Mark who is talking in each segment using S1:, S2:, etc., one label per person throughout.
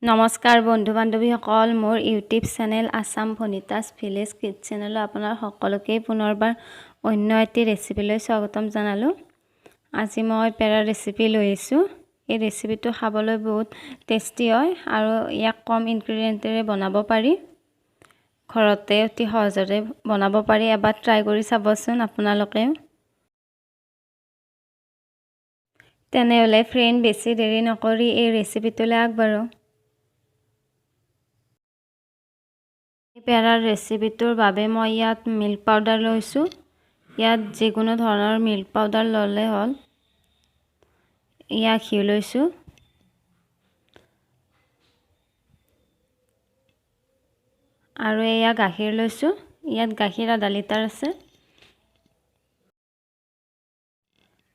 S1: নমস্কাৰ বন্ধু বান্ধৱীসকল, মোৰ ইউটিউব চেনেল আছাম ভনিতাছ ভিলেজ কিটচেনলৈ আপোনাৰ সকলোকেই পুনৰবাৰ অন্য এটি ৰেচিপিলৈ স্বাগতম জনালোঁ। আজি মই পেৰা ৰেচিপি লৈ আহিছোঁ। এই ৰেচিপিটো খাবলৈ বহুত টেষ্টি হয় আৰু ইয়াক কম ইনগ্ৰিডিয়েণ্টেৰে বনাব পাৰি, ঘৰতে অতি সহজতে বনাব পাৰি। এবাৰ ট্ৰাই কৰি চাবচোন আপোনালোকেও। তেনেহ'লে ফ্ৰেণ্ড, বেছি দেৰি নকৰি এই ৰেচিপিটোলৈ আগবাঢ়োঁ। পেৰাৰ ৰেচিপিটোৰ বাবে মই ইয়াত মিল্ক পাউডাৰ লৈছোঁ। ইয়াত যিকোনো ধৰণৰ মিল্ক পাউডাৰ ল'লে হ'ল। ইয়াত ঘিউ লৈছোঁ। আৰু এয়া গাখীৰ লৈছোঁ। ইয়াত গাখীৰ আধা লিটাৰ আছে।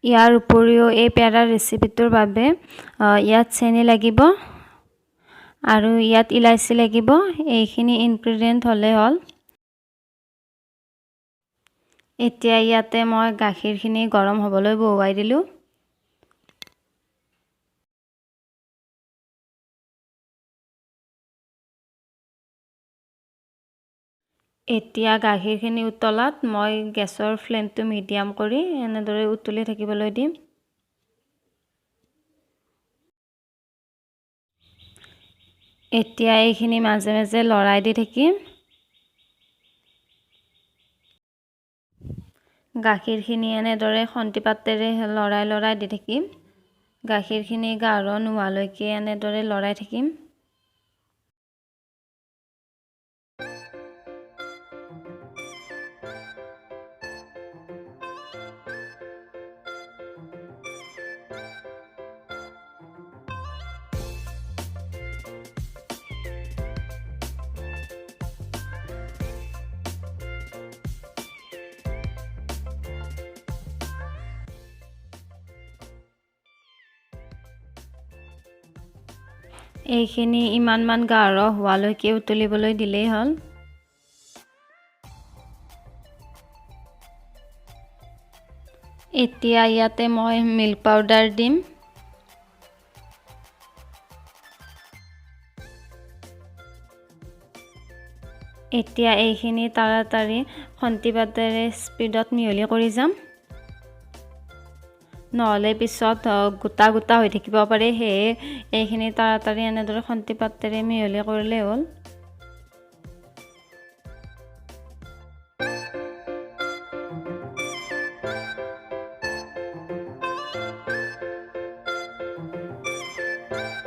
S1: ইয়াৰ উপৰিও এই পেৰাৰ ৰেচিপিটোৰ বাবে ইয়াত চেনি লাগিব আৰু ইয়াত ইলাচি লাগিব। এইখিনি ইনগ্ৰিডিয়েণ্ট হ'লে হ'ল। এতিয়া ইয়াতে মই গাখীৰখিনি গৰম হ'বলৈ বহুৱাই দিলোঁ। এতিয়া গাখীৰখিনি উতলাত মই গেছৰ ফ্লেমটো মিডিয়াম কৰি এনেদৰে উতলি থাকিবলৈ দিম। এতিয়া এইখিনি মাজে মাজে লৰাই দি থাকিম। গাখীৰখিনি এনেদৰে খন্তি পাতেৰে লৰাই লৰাই দি থাকিম। গাখীৰখিনি গাঢ় নোহোৱালৈকে এনেদৰে লৰাই থাকিম। এইখিনি ইমানমান গাঢ় হোৱালৈকে উতলিবলৈ দিলেই হ'ল। এতিয়া ইয়াতে মই মিল্ক পাউডাৰ দিম। এতিয়া এইখিনি তাড়াতাড়ি খন্তি পাতেৰে স্পীডত মিহলি কৰি যাম, নহ'লে পিছত গোটা গোটা হৈ থাকিব পাৰে। সেয়ে এইখিনি তাড়াতাড়ি এনেদৰে খন্তি পাতেৰে মিহলি কৰিলেই হ'ল।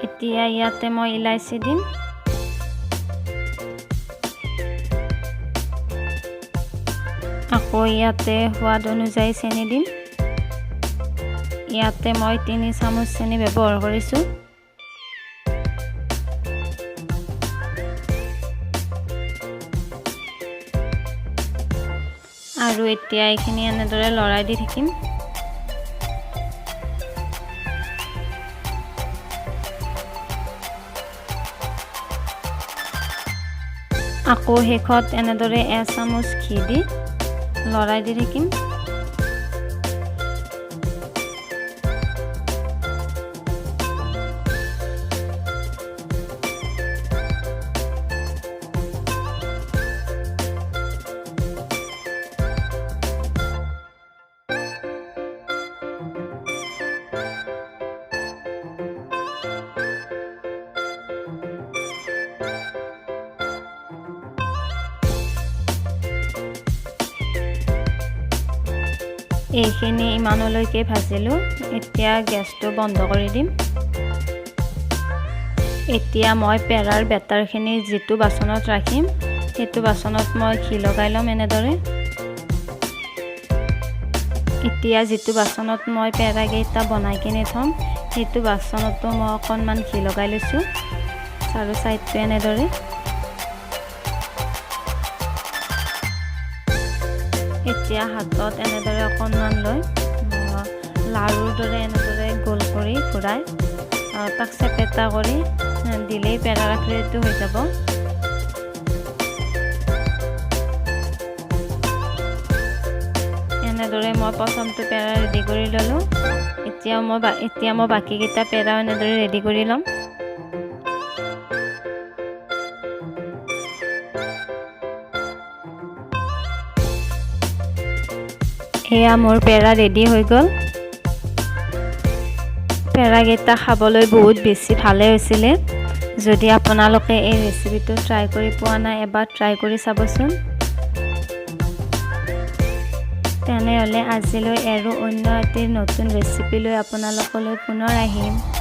S1: এতিয়া ইয়াতে মই ইলাচি দিম। আকৌ ইয়াতে সোৱাদ অনুযায়ী চেনি দিম। ইয়াতে মই 3 চামুচ চেনি ব্যৱহাৰ কৰিছোঁ। আৰু এতিয়া এইখিনি এনেদৰে লৰাই দি থাকিম। আকৌ শেষত এনেদৰে 1 চামুচ ঘি দি লৰাই দি থাকিম। এইখিনি ইমানলৈকে ভাজিলোঁ। এতিয়া গেছটো বন্ধ কৰি দিম। এতিয়া মই পেৰাৰ বেটাৰখিনি যিটো বাচনত ৰাখিম সেইটো বাচনত মই ঘি লগাই ল'ম এনেদৰে। এতিয়া যিটো বাচনত মই পেৰাকেইটা বনাই কিনে থ'ম সেইটো বাচনতো মই অকণমান ঘি লগাই লৈছোঁ, চাৰো চাইডটো এনেদৰে। এতিয়া হাতত এনেদৰে অকণমান লৈ লাৰুৰ দৰে এনেদৰে গোল কৰি ঘূৰাই তাক চেপেটা কৰি দিলেই পেৰাৰ আকৃতিটো হৈ যাব। এনেদৰে মই প্ৰথমটো পেৰা ৰেডি কৰি ল'লোঁ। এতিয়া মই বাকীকেইটা পেৰাও এনেদৰে ৰেডি কৰি ল'ম। এয়া মোৰ পেৰা ৰেডি হৈ গ'ল। পেৰাকেইটা খাবলৈ বহুত বেছি ভালেই হৈছিলে। যদি আপোনালোকে এই ৰেচিপিটো ট্ৰাই কৰি পোৱা নাই, এবাৰ ট্ৰাই কৰি চাবচোন। তেনেহ'লে আজিলৈ আৰু অন্য এটি নতুন ৰেচিপি লৈ আপোনালোকলৈ পুনৰ আহিম।